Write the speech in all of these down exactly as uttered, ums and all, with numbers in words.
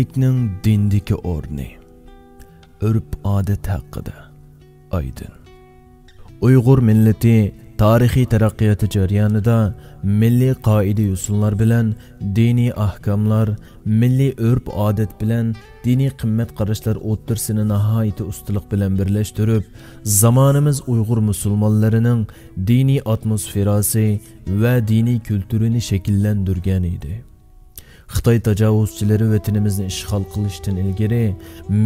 مىللەتنىڭ دىندىكى ئورنى. ئۆرپ-ئادەت ھەققىدە. ئايدىن. ئۇيغۇر مىللىتى تارىخىي تەرەققىياتى جەريانىدا مىللىي قائىدە-يوسۇنلار بىلەن دىنىي ئەھكاملار، مىللىي ئۆرپ-ئادەت بىلەن دىنىي قىممەت-قاراشلار ئوتتۇرىسىنى ناھايىتى ئۇستىلىق بىلەن بىرلەشتۈرۈپ، زامانىمىز ئۇيغۇر مۇسۇلمانلىرىنىڭ دىنىي ئاتموسفېراسى ۋە دىنىي كۈلتۈرىنى شەكىللەندۈرگەن ئىدى. خىتاي تاجاۋۇزچىلىرى ۋەتىنىمىزنى ئىشغال قىلىشتىن ئىلگىرى،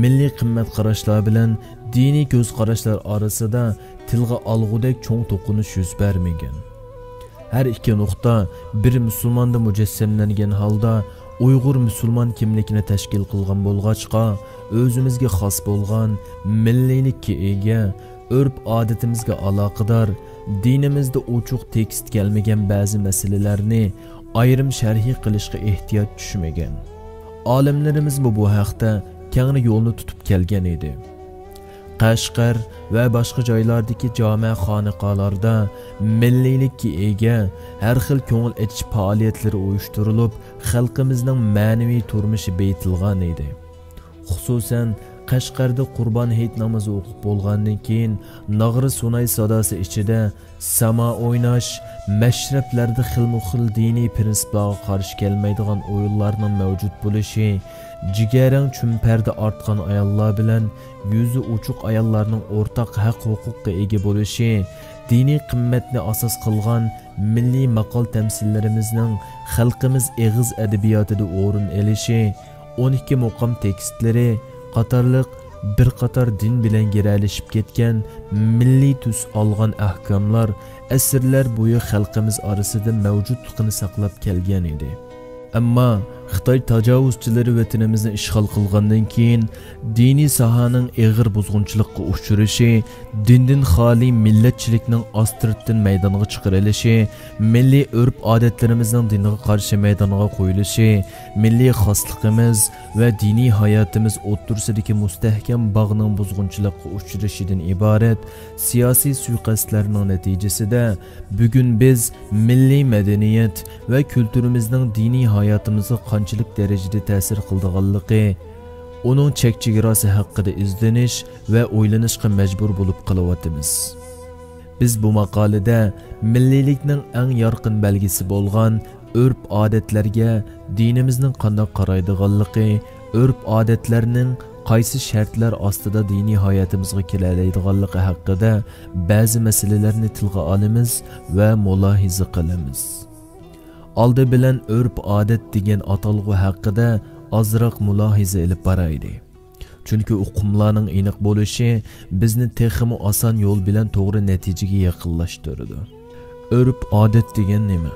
مىللىي قىممەت قاراشلار بىلەن دىنىي كۆز قاراشلار ئارىسىدا تىلغا ئالغۇدەك چوڭ توقۇنۇش يۈز بەرمىگەن. ھەر ئىككى نۇقتا بىر مۇسۇلماندا مۇجەسسەملەنگەن ھالدا ئۇيغۇر مۇسۇلمان كىملىكىنى تەشكىل قىلغان بولغاچقا، ئۆزىمىزگە خاس بولغان مىللىيلىككە ئىگە، ئۆرپ-ئادىتىمىزگە ئالاقىدار، دىنىمىزدا ئوچۇق تېكىست كەلمىگەن بەزى مەسىلىلەرنى ئايرىم شەرھى قىلىشقا ئېھتىياج چۈشمىگەن. ئالىملىرىمىزمۇ بۇ ھەقتە كەڭرى يولنى تۇتۇپ كەلگەن ئىدى. قەشقەر ۋە باشقا جايلاردىكى جامە خانىقالاردا مىللىيلىككە ئىگە ھەر خىل كۆڭۈل ئېچىش پائالىيەتلىرى ئۇيۇشتۇرۇلۇپ، خەلقىمىزنىڭ مەنىۋى تۇرمۇشى بېيىتىلغان ئىدى. خۇسۇسەن، قەشقەردە قۇربان ھېيت نامىزى ئوقۇپ بولغاندىن كېيىن، ناغرا سۇناي ساداسى ئىچىدە ساما ئويناش، مەشرەپلەردە خىلمۇ خىل دىنىي پىرىنسىپلارغا قارشى كەلمەيدىغان ئويۇنلارنىڭ مەۋجۇت بولۇشى، جىگەرەڭ چۈمپەردە ئارتقان ئاياللار بىلەن يۈزى ئوچۇق ئاياللارنىڭ ئورتاق ھەق-ھوقۇققا ئىگە بولۇشى، دىنىي قىممەتنى ئاساس قىلغان مىللىي ماقال-تەمسىللىرىمىزنىڭ خەلقىمىز ئېغىز ئەدەبىياتىدا ئورۇن ئېلىشى، ئون ئىككى مۇقام تېكىستلىرى قاتارلىق بىر قاتار دىن بىلەن گىرەلىشىپ كەتكەن مىللىي تۈس ئالغان ئەھكاملار ئەسىرلەر بويى خەلقىمىز ئارىسىدا مەۋجۇتلۇقىنى ساقلاپ كەلگەن ئىدى. ئەمما خىتاي تاجاۋۇزچىلىرى ۋەتىنىمىزنى ئىشغال قىلغاندىن كېيىن، دىنىي ساھەنىڭ ئېغىر بۇزغۇنچىلىققا ئۇچرىشى، دىندىن خالىي مىللەتچىلىكنىڭ ئاستىرتتىن مەيدانغا چىقىرىلىشى، مىللىي ئۆرپ-ئادەتلىرىمىزنىڭ دىنغا قارشى مەيدانغا قويۇلۇشى، مىللىي خاسلىقىمىز ۋە دىنىي ھاياتىمىز ئوتتۇرىسىدىكى مۇستەھكەم باغنىڭ بۇزغۇنچىلىققا ئۇچرىشىدىن ئىبارەت سىياسىي سۇيىقەستلەرنىڭ نەتىجىسىدە، بۈگۈن بىز مىللىي مەدەنىيەت ۋە كۈلتۈرىمىزنىڭ دىنىي ھاياتىمىزغا قانچىلىك دەرىجىدە تەسىر قىلىدىغانلىقى، ئۇنىڭ چەك-چېگراسى ھەققىدە ئىزدىنىش ۋە ئويلىنىشقا مەجبۇر بولۇپ قېلىۋاتىمىز. بىز بۇ ماقالىدە مىللىيلىكنىڭ ئەڭ يارقىن بەلگىسى بولغان ئۆرپ-ئادەتلەرگە دىنىمىزنىڭ قانداق قارايدىغانلىقى، ئۆرپ-ئادەتلەرنىڭ قايسى شەرتلەر ئاستىدا دىنىي ھاياتىمىزغا كىرەلەيدىغانلىقى ھەققىدە بەزى مەسىلىلەرنى تىلغا ئالىمىز ۋە مۇلاھىزە قىلىمىز. ئالدى بىلەن ئۆرپ-ئادەت دېگەن ئاتالغۇ ھەققىدە ئازراق مۇلاھىزە ئېلىپ بارايلى. چۈنكى ئۇقۇملارنىڭ ئېنىق بولۇشى بىزنى تېخىمۇ ئاسان يول بىلەن توغرا نەتىجىگە يېقىنلاشتۇرىدۇ. ئۆرپ-ئادەت دېگەن نېمە؟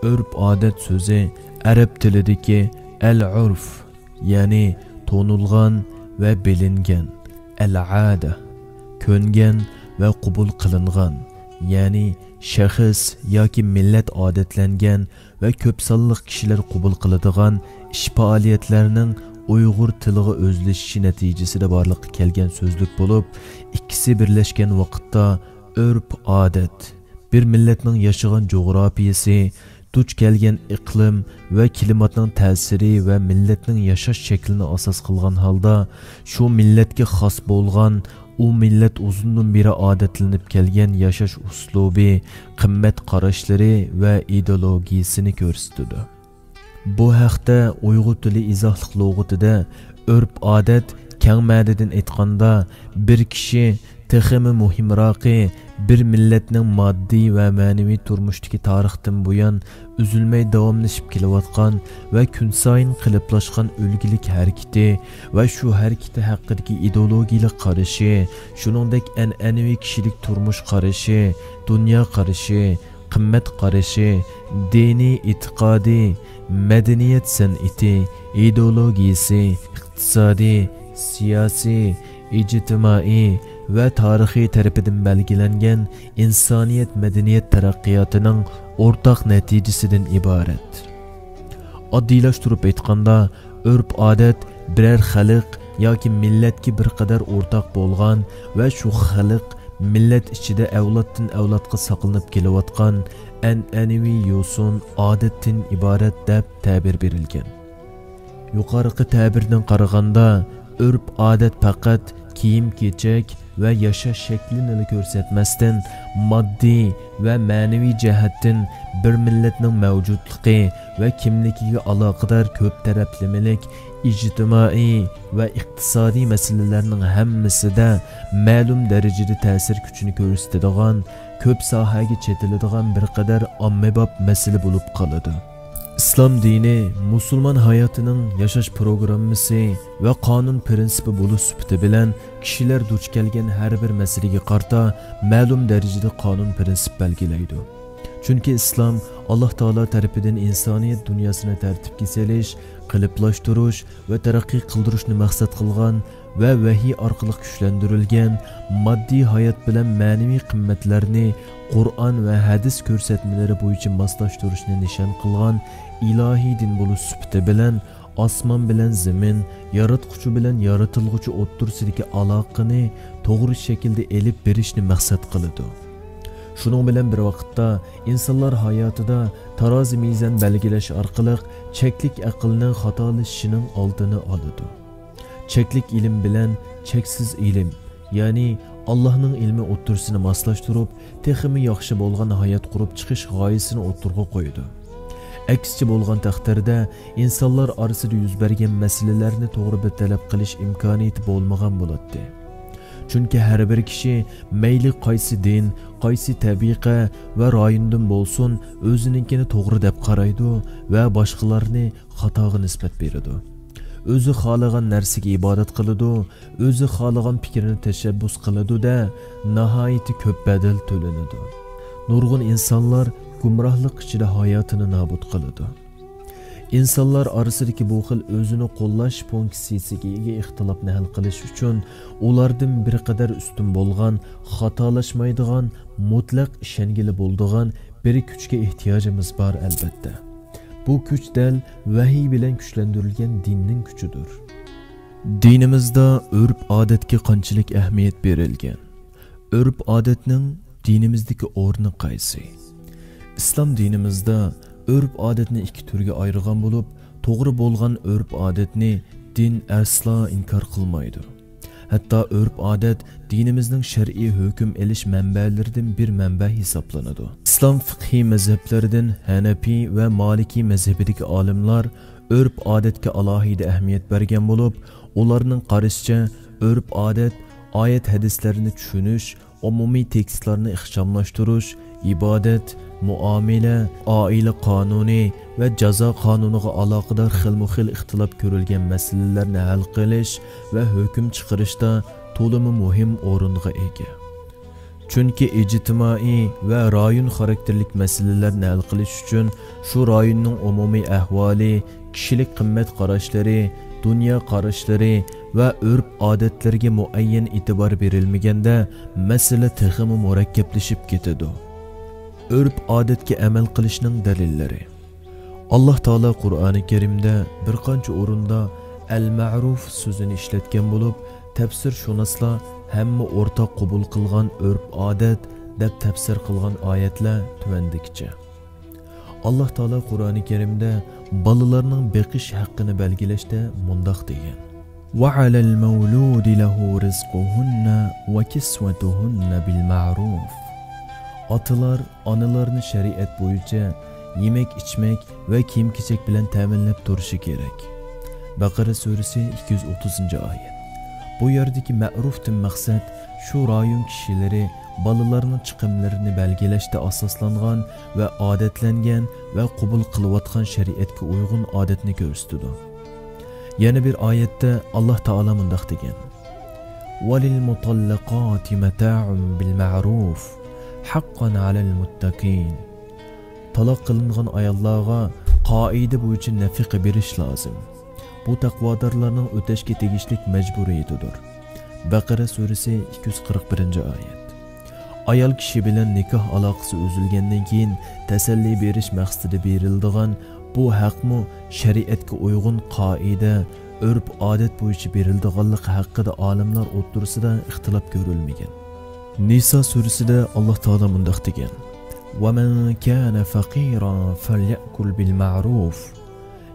ئۆرپ-ئادەت سۆزى ئەرەب تىلىدىكى ئەل-ئۇرف، يەنى تونۇلغان ۋە بىلىنگەن، ئەل-ئادە، كۆنگەن ۋە قوبۇل قىلىنغان، يەنى شەخس ياكى مىللەت ئادەتلەنگەن ۋە كۆپ سانلىق كىشىلەر قوبۇل قىلىدىغان ئىش-پائالىيەتلەرنىڭ ئۇيغۇر تىلىغا ئۆزلىشىشى نەتىجىسىدە بارلىققا كەلگەن سۆزلۈك بولۇپ، ئىككىسى بىرلەشكەن ۋاقىتتا ئۆرپ-ئادەت، بىر مىللەتنىڭ ياشىغان جۇغراپىيىسى، دۇچ كەلگەن ئىقلىم ۋە كىلىماتنىڭ تەسىرى ۋە مىللەتنىڭ ياشاش شەكلىنى ئاساس قىلغان ھالدا، شۇ مىللەتكە خاس بولغان، ئۇ مىللەت ئۇزۇندىن بېرى ئادەتلىنىپ كەلگەن ياشاش ئۇسلۇبى، قىممەت قاراشلىرى ۋە ئىدېئولوگىيىسىنى كۆرسىتىدۇ. بۇ ھەقتە ئۇيغۇر تىلى ئىزاھلىق لۇغىتىدە ئۆرپ-ئادەت، كەڭ مەنىدىن ئېيتقاندا، بىر كىشى، تېخىمۇ مۇھىمراقى، بىر مىللەتنىڭ ماددىي ۋە مەنىۋى تۇرمۇشتىكى تارىختىن بۇيان ئۈزۈلمەي داۋاملىشىپ كېلىۋاتقان ۋە كۈنسايىن قېلىپلاشقان ئۈلگىلىك ھەرىكىتى ۋە شۇ ھەرىكىتى ھەققىدىكى ئىدېئولوگىيىلىق قارىشى، شۇنىڭدەك ئەنئەنىۋى كىشىلىك تۇرمۇش قارىشى، دۇنيا قارىشى، قىممەت قارىشى، دىنىي ئېتىقادى، مەدەنىيەت سەنئىتى، ئىدېئولوگىيىسى، ئىقتىسادىي، سىياسىي، ئىجتىمائىي ۋە تارىخىي تەرىپىدىن بەلگىلەنگەن ئىنسانىيەت مەدەنىيەت تەرەققىياتىنىڭ ئورتاق نەتىجىسىدىن ئىبارەت. ئاددىيلاشتۇرۇپ ئېيتقاندا، ئۆرپ-ئادەت بىرەر خەلق ياكى مىللەتكە بىر قەدەر ئورتاق بولغان ۋە شۇ خەلق، مىللەت ئىچىدە ئەۋلادتىن ئەۋلادقا ساقلىنىپ كېلىۋاتقان ئەنئەنىۋى يوسۇن، ئادەتتىن ئىبارەت دەپ تەبىر بېرىلگەن. يۇقىرىقى تەبىردىن قارىغاندا، ئۆرپ-ئادەت پەقەت كىيىم-كېچەك ۋە ياشاش شەكلىنىلا كۆرسەتمەستىن، ماددىي ۋە مەنىۋى جەھەتتىن بىر مىللەتنىڭ مەۋجۇتلۇقى ۋە كىملىكىگە ئالاقىدار كۆپ تەرەپلىمىلىك ئىجتىمائىي ۋە ئىقتىسادىي مەسىلىلەرنىڭ ھەممىسىدە مەلۇم دەرىجىدە تەسىر كۈچىنى كۆرسىتىدىغان، كۆپ ساھەگە چېتىلىدىغان بىر قەدەر ئاممىباب مەسىلە بولۇپ قالىدۇ. ئىسلام دىنى مۇسۇلمان ھاياتىنىڭ ياشاش پروگراممىسى ۋە قانۇن پىرىنسىپى بولۇش سۈپىتى بىلەن، كىشىلەر دۇچ كەلگەن ھەر بىر مەسىلىگە قارىتا مەلۇم دەرىجىدە قانۇن پىرىنسىپ بەلگىلەيدۇ. چۈنكى ئىسلام ئاللاھ تائالا تەرىپىدىن ئىنسانىيەت دۇنياسىنى تەرتىپكە سېلىش، قېلىپلاشتۇرۇش ۋە تەرەققىي قىلدۇرۇشنى مەقسەت قىلغان ۋە ۋەھىي ئارقىلىق كۈچلەندۈرۈلگەن ماددىي ھايات بىلەن مەنىۋى قىممەتلەرنى قۇرئان ۋە ھەدىس كۆرسەتمىلىرى بويىچە ماسلاشتۇرۇشنى نىشان قىلغان ئىلاھىي دىن بولۇش سۈپىتى بىلەن، ئاسمان بىلەن زېمىن، ياراتقۇچى بىلەن يارىتىلغۇچى ئوتتۇرىسىدىكى ئالاقىنى توغرا شەكىلدە ئېلىپ بېرىشنى مەقسەت قىلىدۇ. شۇنىڭ بىلەن بىر ۋاقىتتا، ئىنسانلار ھاياتىدا تارازى مىزان بەلگىلەش ئارقىلىق چەكلىك ئەقىلنىڭ خاتالىشىشىنىڭ ئالدىنى ئالىدۇ. چەكلىك ئىلىم بىلەن چەكسىز ئىلىم، يەنى ئاللاھنىڭ ئىلمى ئوتتۇرىسىنى ماسلاشتۇرۇپ، تېخىمۇ ياخشى بولغان ھايات قۇرۇپ چىقىش غايىسىنى ئوتتۇرىغا قويىدۇ. ئەكسىچە بولغان تەقدىردە، ئىنسانلار ئارىسىدا يۈز بەرگەن مەسىلىلەرنى توغرا بىر تەلەپ قىلىش ئىمكانىيىتى بولمىغان بولاتتى. چۈنكى ھەر بىر كىشى مەيلى قايسى دىن، قايسى تەبىقە ۋە رايوندىن بولسۇن، ئۆزىنىڭكىنى توغرا دەپ قارايدۇ ۋە باشقىلارنى خاتاغا نىسبەت بېرىدۇ. ئۆزى خالىغان نەرسىگە ئىبادەت قىلىدۇ، ئۆزى خالىغان پىكىرنى تەشەببۇس قىلىدۇ-دە، ناھايىتى كۆپ بەدەل تۆلىنىدۇ. نۇرغۇن ئىنسانلار گۇمراھلىق ئىچىدە ھاياتىنى نابۇت قىلىدۇ. ئىنسانلار ئارىسىدىكى بۇ خىل ئۆزىنى قوللاش فۇنكسىيىسىگە ئىگە ئىختىلاپنى ھەل قىلىش ئۈچۈن ئۇلاردىن بىر قەدەر ئۈستۈن بولغان، خاتالاشمايدىغان، مۇتلەق ئىشەنگىلى بولىدىغان بىر كۈچكە ئېھتىياجىمىز بار، ئەلۋەتتە. بۇ كۈچ دەل ۋەھىي بىلەن كۈچلەندۈرۈلگەن دىننىڭ كۈچىدۇر. دىنىمىزدا ئۆرپ-ئادەتكە قانچىلىك ئەھمىيەت بېرىلگەن؟ ئۆرپ-ئادەتنىڭ دىنىمىزدىكى ئورنى قايسى؟ ئىسلام دىنىمىزدا ئۆرپ-ئادەتنى ئىككى تۈرگە ئايرىغان بولۇپ، توغرا بولغان ئۆرپ-ئادەتنى دىن ئەسلا ئىنكار قىلمايدۇ. ھەتتا ئۆرپ-ئادەت دىنىمىزنىڭ شەرئىي ھۆكۈم ئېلىش مەنبەلىرىدىن بىر مەنبە ھېسابلىنىدۇ. ئىسلام فىقھىي مەزھەپلىرىدىن ھەنەپىي ۋە مالىكىي مەزھىپىدىكى ئالىملار ئۆرپ-ئادەتكە ئالاھىدە ئەھمىيەت بەرگەن بولۇپ، ئۇلارنىڭ قارىشىچە، ئۆرپ-ئادەت ئايەت-ھەدىسلەرنى چۈشىنىش، ئومۇمىي تېكىستلارنى ئىخچاملاشتۇرۇش، ئىبادەت، مۇئامىلە، ئائىلە قانۇنى ۋە جازا قانۇنىغا ئالاقىدار خىلمۇ خىل ئىختىلاپ كۆرۈلگەن مەسىلىلەرنى ھەل قىلىش ۋە ھۆكۈم چىقىرىشتا تولىمۇ مۇھىم ئورۇنغا ئىگە. چۈنكى ئىجتىمائىي ۋە رايون خاراكتېرلىك مەسىلىلەرنى ھەل قىلىش ئۈچۈن شۇ رايوننىڭ ئومۇمىي ئەھۋالى، كىشىلىك قىممەت قاراشلىرى، دۇنيا قاراشلىرى ۋە ئۆرپ-ئادەتلىرىگە مۇئەييەن ئېتىبار بېرىلمىگەندە، مەسىلە تېخىمۇ مۇرەككەپلىشىپ كېتىدۇ. ئۆرپ-ئادەتكە ئەمەل قىلىشنىڭ دەلىللىرى. ئاللاھ تائالا قۇرئانى كەرىمدە بىر قانچە ئورۇندا ئەل-مەئرۇف سۆزىنى ئىشلەتكەن بولۇپ، تەپسىرشۇناسلار ھەممە ئورتاق قوبۇل قىلغان ئۆرپ-ئادەت دەپ تەپسىر قىلغان ئايەتلەر تۆۋەندىكىچە. ئاللاھ تائالا قۇرئانى كەرىمدە بالىلارنىڭ بېقىش ھەققىنى بەلگىلەشتە مۇنداق دېگەن: وعلى المولود له رزقهن وكسوتهن بالمعروف. ئاتىلار ئانىلارنى شەرىئەت بويىچە يېمەك-ئىچمەك ۋە كىيىم-كېچەك بىلەن تەمىنلەپ تۇرۇشى كېرەك. بەقەرە سۈرىسى ئىككى يۈز ئوتتۇزىنچى ئايەت. بۇ يەردىكى مەئرۇفتىن مەقسەت شۇ رايون كىشىلىرى بالىلارنىڭ چىقىملىرىنى بەلگىلەشتە ئاساسلانغان ۋە ئادەتلەنگەن ۋە قوبۇل قىلىۋاتقان شەرىئەتكە ئۇيغۇن ئادەتنى كۆرسىتىدۇ. يەنە بىر ئايەتتە ئاللاھ تائالا مۇنداق دېگەن: وللمطلقات متاع بالمعروف حقا على المتقين. تالاق قىلىنغان ئاياللارغا قائىدە بويىچە نەپىقە بېرىش لازىم. بۇ تەقۋادارلارنىڭ ئۆتەشكە تېگىشلىك مەجبۇرىيىتىدۇر. بەقەرە سۈرىسى ئىككى يۈز قىرىق بىرىنچى ئايەت. ئايال كىشى بىلەن نىكاھ ئالاقىسى ئۈزۈلگەندىن كېيىن تەسەللى بېرىش مەقسىتىدە بېرىلىدىغان بۇ ھەقمۇ شەرىئەتكە ئۇيغۇن قائىدە، ئۆرپ-ئادەت بويىچە بېرىلىدىغانلىقى ھەققىدە ئالىملار ئوتتۇرىسىدا ئىختىلاپ كۆرۈلمىگەن. نىسا سۈرىسىدە ئاللاھ تائالا مۇنداق دېگەن: ومن كان فقيرا فليأكل بالمعروف.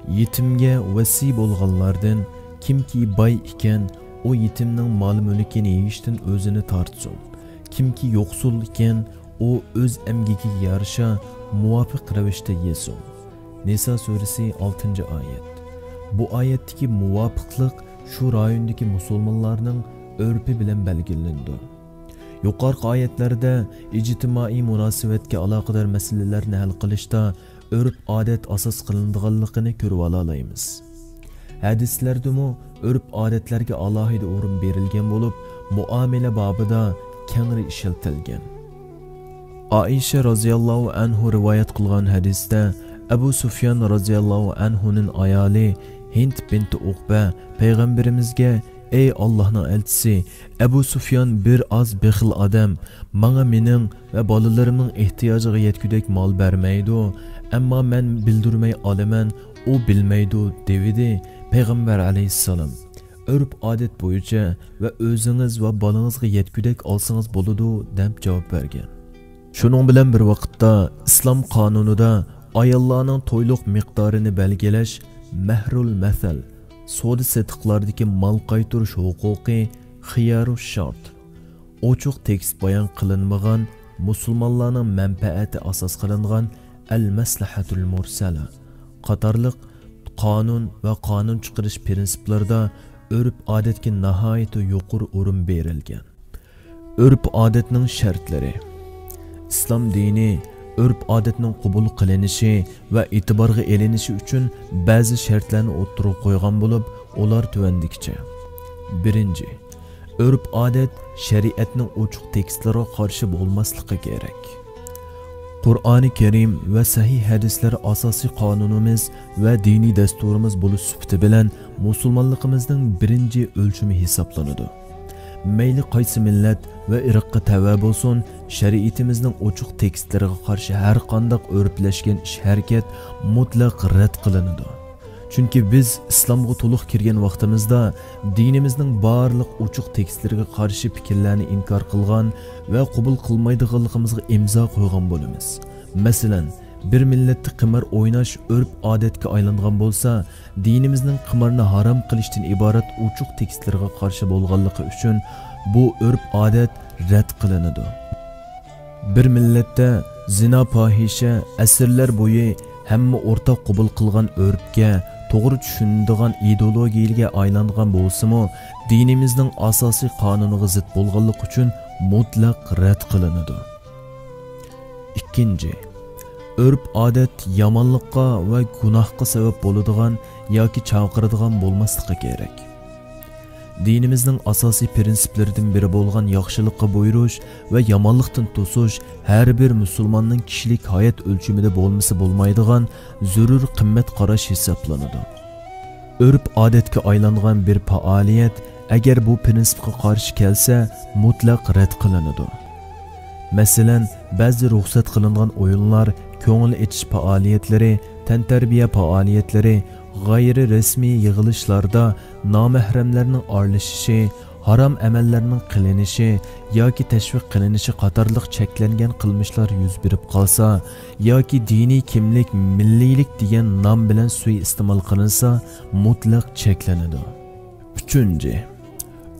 يېتىمگە ۋەسىي بولغانلاردىن كىمكى باي ئىكەن، ئۇ يېتىمنىڭ مال-مۈلكىنى يېيىشتىن ئۆزىنى تارتسۇن. كىمكى يوقسۇل ئىكەن، ئۇ ئۆز ئەمگىكىگە يارىشا مۇۋاپىق رەۋىشتە يېسۇن. نىسا سۈرىسى، ئالتىنچى ئايەت. بۇ ئايەتتىكى مۇۋاپىقلىق شۇ رايوندىكى مۇسۇلمانلارنىڭ ئۆرپى بىلەن بەلگىلىنىدۇ. يۇقىرىقى ئايەتلەردە ئىجتىمائىي مۇناسىۋەتكە ئالاقىدار مەسىلىلەرنى ھەل قىلىشتا ئۆرپ-ئادەت ئاساس قىلىنىدىغانلىقىنى كۆرۈۋالالايمىز. ھەدىسلەردىمۇ ئۆرپ-ئادەتلەرگە ئالاھىدە ئورۇن بېرىلگەن بولۇپ، مۇئامىلە بابىدا كەڭرى ئىشلىتىلگەن. ئائىشە رازىياللاھۇ ئەنھۇ رىۋايەت قىلغان ھەدىستە، ئەبۇ سۇفيان رازىياللاھۇ ئەنھۇنىڭ ئايالى ھىند بىنتى ئۇقبە پەيغەمبىرىمىزگە، ئەي ئاللاھنىڭ ئەلچىسى، ئەبۇ سۇفيان بىر ئاز بېخىل ئادەم، ماڭا مېنىڭ ۋە بالىلىرىمنىڭ ئېھتىياجىغا يەتكۈدەك مال بەرمەيدۇ، ئەمما مەن بىلدۈرمەي ئالىمەن، ئۇ بىلمەيدۇ، دېۋىدى. پەيغەمبەر ئەلەيھىسسالام، ئۆرپ-ئادەت بويىچە ۋە ئۆزىڭىز ۋە بالىڭىزغا يەتكۈدەك ئالسىڭىز بولىدۇ، دەپ جاۋاب بەرگەن. شۇنىڭ بىلەن بىر ۋاقىتتا، ئىسلام قانۇنىدا ئاياللارنىڭ تويلۇق مىقدارىنى بەلگىلەش، مەھرۇل مەسەل، سودا-سېتىقلاردىكى مال قايتۇرۇش ھوقۇقى، خىيارۇ شارت، ئوچۇق تېكىست بايان قىلىنمىغان، مۇسۇلمانلارنىڭ مەنپەئەتى ئاساس قىلىنغان ئەل مەسلىھەتۇل مۇرسەلە قاتارلىق قانۇن ۋە قانۇن چىقىرىش پىرىنسىپلىرىدا ئۆرپ-ئادەتكە ناھايىتى يۇقىرى ئورۇن بېرىلگەن. ئۆرپ-ئادەتنىڭ شەرتلىرى. ئىسلام دىنى ئۆرپ-ئادەتنىڭ قوبۇل قىلىنىشى ۋە ئېتىبارغا ئېلىنىشى ئۈچۈن بەزى شەرتلەرنى ئوتتۇرىغا قويغان بولۇپ، ئۇلار تۆۋەندىكىچە. بىرىنچى، ئۆرپ-ئادەت شەرىئەتنىڭ ئوچۇق تېكىستلىرىغا قارشى بولماسلىقى كېرەك. قۇرئانى كەرىم ۋە سەھىھ ھەدىسلەر ئاساسىي قانۇنىمىز ۋە دىنىي دەستۇرىمىز بولۇش سۈپىتى بىلەن مۇسۇلمانلىقىمىزنىڭ بىرىنچى ئۆلچىمى ھېسابلىنىدۇ. مەيلى قايسى مىللەت ۋە ئىرققا تەۋە بولسۇن، شەرىئىتىمىزنىڭ ئوچۇق تېكىستلىرىغا قارشى ھەر قانداق ئۆرپلەشكەن ئىش-ھەرىكەت مۇتلەق رەت قىلىنىدۇ. چۈنكى بىز ئىسلامغا تولۇق كىرگەن ۋاقتىمىزدا دىنىمىزنىڭ بارلىق ئوچۇق تېكىستلىرىگە قارشى پىكىرلەرنى ئىنكار قىلغان ۋە قوبۇل قىلمايدىغانلىقىمىزغا ئىمزا قويغان بولىمىز. مەسىلەن، بىر مىللەتتە قىمار ئويناش ئۆرپ-ئادەتكە ئايلانغان بولسا، دىنىمىزنىڭ قىمارنى ھارام قىلىشتىن ئىبارەت ئوچۇق تېكىستلىرىغا قارشى بولغانلىقى ئۈچۈن بۇ ئۆرپ-ئادەت رەت قىلىنىدۇ. بىر مىللەتتە زىنا، پاھىشە ئەسىرلەر بويى ھەممە ئورتاق قوبۇل قىلغان ئۆرپكە، توغرا چۈشىنىدىغان ئىدېئولوگىيەگە ئايلانغان بولسىمۇ، دىنىمىزنىڭ ئاساسىي قانۇنىغا زىت بولغانلىقى ئۈچۈن مۇتلەق رەت قىلىنىدۇ. ئىككىنچى، ئۆرپ-ئادەت يامانلىققا ۋە گۇناھقا سەۋەب بولىدىغان ياكى چاقىرىدىغان بولماسلىقى كېرەك. دىنىمىزنىڭ ئاساسىي پىرىنسىپلىرىدىن بىرى بولغان ياخشىلىققا بۇيرۇش ۋە يامانلىقتىن توسۇش ھەر بىر مۇسۇلماننىڭ كىشىلىك ھايات ئۆلچىمىدە بولمىسا بولمايدىغان زۆرۈر قىممەت قاراش ھېسابلىنىدۇ. ئۆرپ-ئادەتكە ئايلانغان بىر پائالىيەت ئەگەر بۇ پىرىنسىپقا قارشى كەلسە، مۇتلەق رەت قىلىنىدۇ. مەسىلەن، بەزى رۇخسەت قىلىنغان ئويۇنلار، كۆڭۈل ئېچىش پائالىيەتلىرى، تەنتەربىيە پائالىيەتلىرى، غەيرىي رەسمىي يىغىلىشلاردا نامەھرەملەرنىڭ ئارىلىشىشى، ھارام ئەمەللەرنىڭ قىلىنىشى ياكى تەشۋىق قىلىنىشى قاتارلىق چەكلەنگەن قىلمىشلار يۈز بېرىپ قالسا ياكى دىنىي كىملىك، مىللىيلىك دېگەن نام بىلەن سۇيىئىستېمال قىلىنسا، مۇتلەق چەكلىنىدۇ. ئۈچىنچى،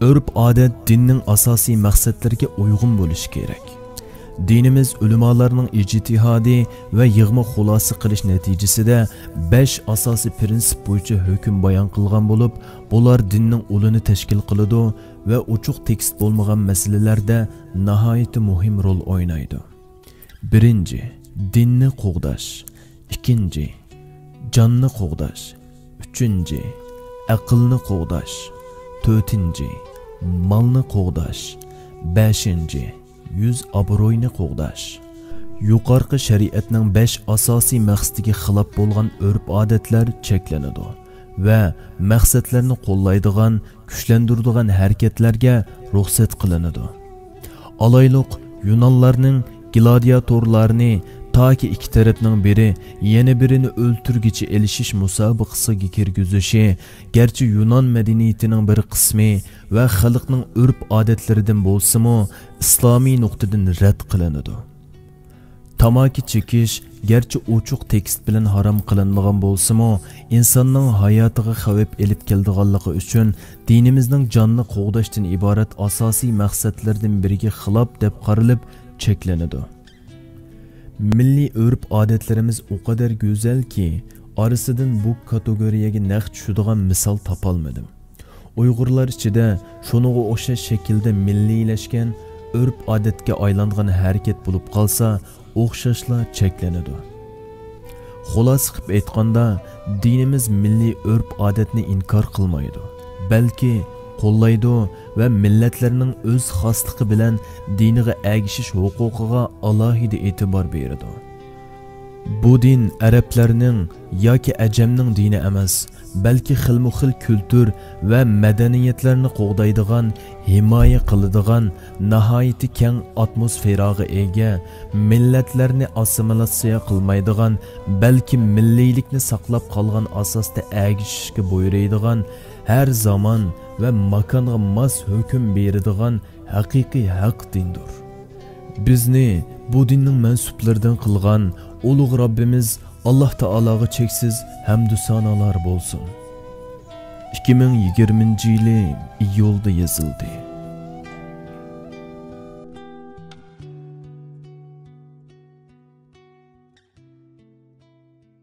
ئۆرپ-ئادەت دىننىڭ ئاساسىي مەقسەتلىرىگە ئۇيغۇن بولۇشى كېرەك. دىنىمىز ئۆلىمالارنىڭ ئىجتىھادى ۋە يىغما خۇلاسە قىلىش نەتىجىسىدە بەش ئاساسىي پىرىنسىپ بويىچە ھۆكۈم بايان قىلغان بولۇپ، بۇلار دىننىڭ ئۇلىنى تەشكىل قىلىدۇ ۋە ئوچۇق تېكىست بولمىغان مەسىلىلەردە ناھايىتى مۇھىم رول ئوينايدۇ. بىرىنچى، دىننى قوغداش. ئىككىنچى، جاننى قوغداش. ئۈچىنچى، ئەقىلنى قوغداش. تۆتىنچى، مالنى قوغداش. بەشىنچى، يۈز ئابرۇينى قوغداش. يۇقارقى شەرىئەتنىڭ بەش ئاساسىي مەقسىتىگە خىلاپ بولغان ئۆرپ-ئادەتلەر چەكلىنىدۇ ۋە مەقسەتلەرنى قوللايدىغان، كۈچلەندۈرىدىغان ھەرىكەتلەرگە رۇخسەت قىلىنىدۇ. ئالايلۇق، يۇنانلارنىڭ گلادىياتورلارنى تاكى ئىككى تەرەپنىڭ بىرى يەنە بىرىنى ئۆلتۈرگۈچە ئېلىشىش مۇسابىقىسىگە كىرگۈزۈشى، گەرچە يۇنان مەدەنىيىتىنىڭ بىر قىسمى ۋە خەلقنىڭ ئۆرپ-ئادەتلىرىدىن بولسىمۇ، ئىسلامىي نۇقتىدىن رەت قىلىنىدۇ. تاماكا چېكىش گەرچە ئوچۇق تېكىست بىلەن ھارام قىلىنمىغان بولسىمۇ، ئىنساننىڭ ھاياتىغا خەۋپ ئېلىپ كېلىدىغانلىقى ئۈچۈن دىنىمىزنىڭ جاننى قوغداشتىن ئىبارەت ئاساسىي مەقسەتلىرىدىن بىرىگە خىلاپ دەپ قارىلىپ چەكلىنىدۇ. مىللىي ئۆرپ-ئادەتلىرىمىز ئۇ قەدەر گۈزەلكى، ئارىسىدىن بۇ كاتېگورىيەگە نەق چۈشىدىغان مىسال تاپالمىدىم. ئۇيغۇرلار ئىچىدە شۇنىڭغا ئوخشاش شەكىلدە مىللىيلەشكەن، ئۆرپ-ئادەتكە ئايلانغان ھەرىكەت بولۇپ قالسا، ئوخشاشلا چەكلىنىدۇ. خۇلاسە قىلىپ ئېيتقاندا، دىنىمىز مىللىي ئۆرپ-ئادەتنى ئىنكار قىلمايدۇ، بەلكى قوللايدۇ ۋە مىللەتلەرنىڭ ئۆز خاسلىقى بىلەن دىنىغا ئەگىشىش ھوقۇقىغا ئالاھىدە ئېتىبار بېرىدۇ. بۇ دىن ئەرەبلەرنىڭ ياكى ئەجەمنىڭ دىنى ئەمەس، بەلكى خىلمۇ خىل كۈلتۈر ۋە مەدەنىيەتلەرنى قوغدايدىغان، ھىمايە قىلىدىغان ناھايىتى كەڭ ئاتموسفېراغا ئىگە، مىللەتلەرنى ئاسسىمىلياتسىيە قىلمايدىغان، بەلكى مىللىيلىكنى ساقلاپ قالغان ئاساستا ئەگىشىشكە بۇيرۇيدىغان، ھەر زامان ۋە ماكانغا ماس ھۆكۈم بېرىدىغان ھەقىقىي ھەق دىندۇر. بىزنى بۇ دىننىڭ مەنسۇپلىرىدىن قىلغان ئۇلۇغ رەببىمىز ئاللاھ تائالاغا چەكسىز ھەمدۇ سانالار بولسۇن. ئىككى مىڭ يىگىرمىنچى يىلى ئىيۇلدا يېزىلدى.